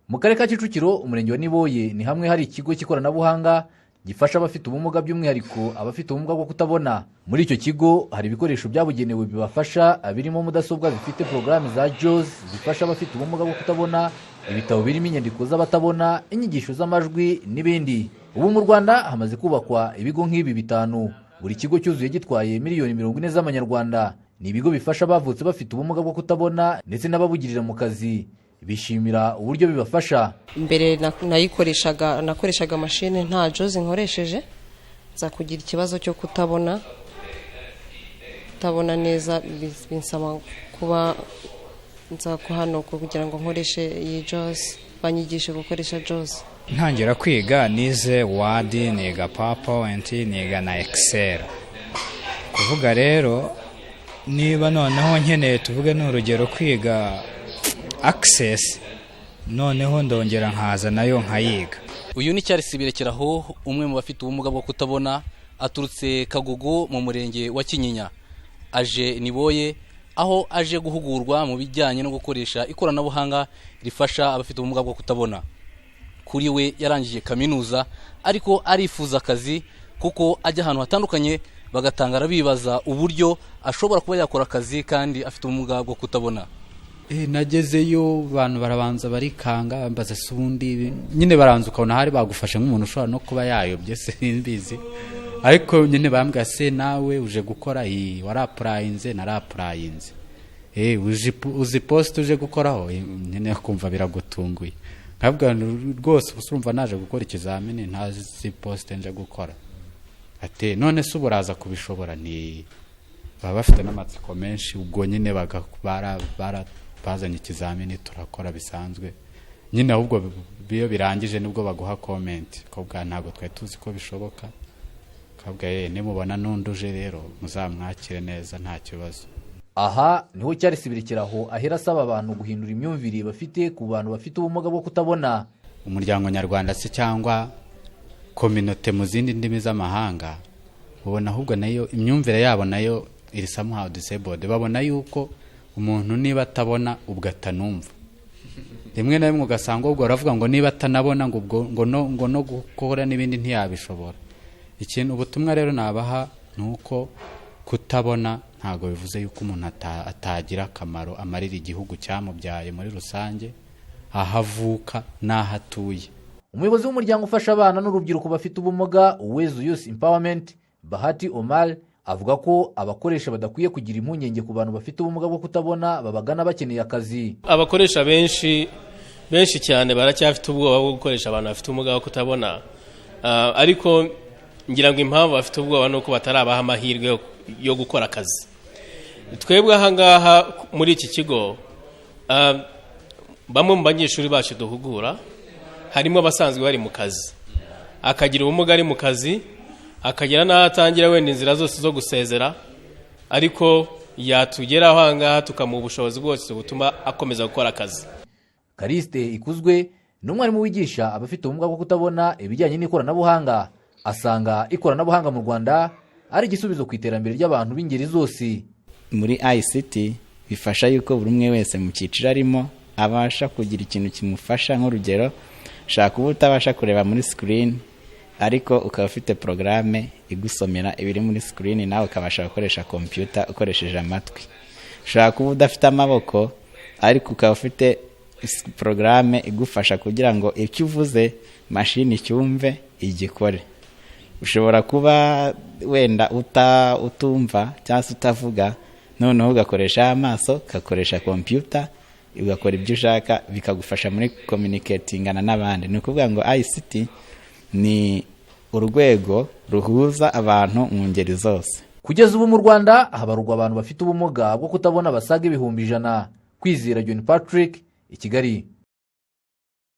Mu Karere ka Kicukiro, Umurenge wa Niboye, ni hamwe hari ikigo cy'ikoranabuhanga gifasha abafite ubumuga, by'umwihariko abafite ubumuga bwo kutabona. Muri icyo kigo hari ibikoresho byabugenewe bibafasha, birimo mudasobwa zifite porogaramu za JAWS zifasha abafite ubumuga bwo kutabona, ibitabo birimo inyandiko z'abatabona, inyigisho z'amajwi n'ibindi. Ubu mu Rwanda hamaze kubakwa ibigo nk'ibi bitanu, buri kigo cyuzuye gitwaye miliyoni 40 z'amanyarwanda. Ni ibigo bifasha abavutse bafite ubumuga bwo kutabona ndetse n'ababugirira mu kazi, bishimira uburyo bibafasha. Mbere nayikoreshaga, nakoreshaga mashine nta JAWS nkoresheje, nza kugira ikibazo cyo kutabona neza, binsaba kuba nza hano kugira ngo nkoreshe iyi JAWS, banyigishe gukoresha JAWS. Ntangira kwiga nize Word, niga PowerPoint, niga na Excel. Kuvuga rero niba noneho nkeneye, tuvuge ni urugero, kwiga Access, noneho ndongera nkaza nayo nkayiga. Uyu ni Charles Birekeraho, umwe mu bafite ubumuga bwo kutabona, aturutse Kagugu mu Murenge wa Kinyinya, aje Niboye aho aje guhugurwa mu bijyanye no gukoresha ikoranabuhanga rifasha abafite ubumuga bwo kutabona. Kuri we yarangije kaminuza, ariko arifuza akazi kuko ajya ahantu hatandukanye bagatangara bibaza uburyo ashobora kuba yakora akazi kandi afite ubumuga bwo kutabona. Nagezeyo abantu barabanza barikanga, bambaza se ubundi nyine baranza ukabona hari bagufashe nk'umuntu ushobora no kuba yayobye, simbizi. Ariko nyine bambwira: "Se nawe uje gukora iyi warapplyinze?" "Narapplyinze." "Uzi poste uje gukoraho?" Nyine kumva biragutunguye, nkabwira nti: "Rwose ubu urumva naje gukora ikizamini ntazi poste nje gukora?" Ati: "None se ubu uraza kubishobora?" Ni baba bafite n'amatsiko menshi. Ubwo nyine bazanye ikizamini turakora bisanzwe nyine. Ahubwo iyo birangije nibwo baguha comment ko bwa ntabwo twari tuzi ko bishoboka. Kabwa ye nimubona n'undi uje rero muzamwakire neza, nta kibazo. Aha niho Charles Birekeraho ahera asaba abantu guhindura imyumvire bafite ku bantu bafite ubumuga bwo kutabona. Umuryango nyarwanda se cyangwa communauté mu zindi ndimi z'amahanga, ubona ahubwo nayo imyumvire yabo nayo iri somehow disabled. Babona yuko umuntu niba atabona ubwo atanumva. Rimwe na rimwe ugasanga ubwo baravuga ngo niba atanabona ngo ubwo ngo no gukora n'ibindi ntiyabishobora. Ikintu, ubutumwa rero nabaha ni uko kutabona ntabwo bivuze yuko umuntu atagira akamaro amarira igihugu cyamubyaye muri rusange, aho avuka n'aho atuye. Umuyobozi w'umuryango ufasha abana n'urubyiruko bafite ubumuga, Uwezo Youth Empowerment, Bahati Omar, avuga ko abakoresha badakwiye kugira impungenge ku bantu bafite ubumuga bwo kutabona babagana bakeneye akazi. Abakoresha benshi benshi cyane baracyafite ubwoba bwo gukoresha abantu bafite ubumuga bwo kutabona. Ariko ngira ngo impamvu bafite ubwoba ni uko batarabaha amahirwe yo gukora akazi. Twebwe aha ngaha muri iki kigo, bamwe mu banyeshuri bacu duhugura harimo abasanzwe bari mu kazi, akagira ubumuga ari mu kazi, akagera n'aho atangira wenda inzira zose zo gusezera, ariko yatugeraho aha ngaha tukamuha ubushobozi bwose butuma akomeza gukora akazi. Kariste Ikuzwe ni umwarimu wigisha abafite ubumuga bwo kutabona ibijyanye n'ikoranabuhanga. Asanga ikoranabuhanga mu Rwanda ari igisubizo ku iterambere ry'abantu b'ingeri zose. Muri ICT bifasha yuko buri umwe wese mu cyiciro arimo abasha kugira ikintu kimufasha. Nk'urugero, ushobora kuba utabasha kureba muri screen, ariko ukaba ufite porogaramu igusomera ibiri muri screen, nawe ukabasha gukoresha kompiyuta ukoresheje amatwi. Ushobora kuba udafite amaboko, ariko ukaba ufite porogaramu igufasha kugira ngo icyo uvuze mashini icyumve igikore. Ushobora kuba wenda utumva cyangwa se utavuga, noneho ugakoresha amaso, ugakoresha kompiyuta, ugakora ibyo ushaka, bikagufasha muri communicatingana n'abandi. Ni ukuvuga ngo ICT ni urwego ruhuza abantu mu ngeri zose. Kugeza ubu mu Rwanda habarurwa abantu bafite ubumuga bwo kutabona basaga 100,000. Kwizera John Patrick i Kigali.